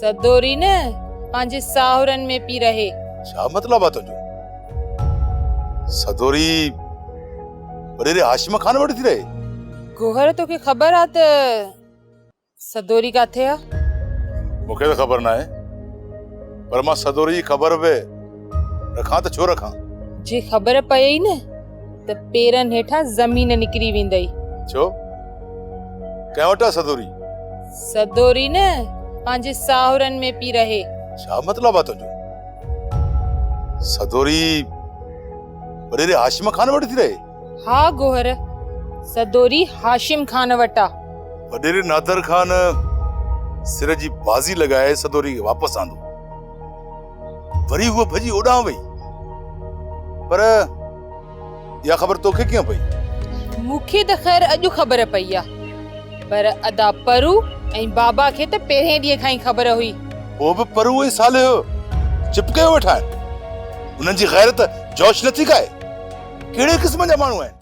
سدوري نه پنهنجي ساهرن ۾ پي رهي. ڇا مطلب آ تنهنجو؟ سدوري وڏيري هاشم خان وٽ ٿي رهي؟ گوهر توکي خبر آ ته سدوري ڪاٿي آ؟ مون کي ته خبر ناهي پر مان سدوري جي خبر به رکان ته ڇو رکان؟ جي خبر پيئي نه ته پيرن هيٺان زمين نڪري ويندئي. ڇو؟ ڪنهن وٽ آ سدوري؟ سدوري نه پنهنجي ساهرن ۾ پي رهي. ڇا مطلب آ تنهنجو؟ سدوري وڏيري هاشم خان وٽ ٿي رهي؟ ها گوهر، سدوري هاشم خان وٽ آ. وڏيري نادر خان سر جي بازي لڳائي سدوري کي واپس آندو. وري هوء ڀڄي اوڏانهن وئي. پر اها خبر توکي ڪيئن پئي؟ مون کي ته خير اڄ خبر پئي آ، پر ادا پرو ۽ بابا کي ته پهرين ڏينهن کان ئي خبر هئي. پوء به پرو ۽ صالح چپ ڪيو ويٺا آهن. انهن جي غيرت جوش نٿي کائي. ڪهڙي قسم جا ماڻهو آهن؟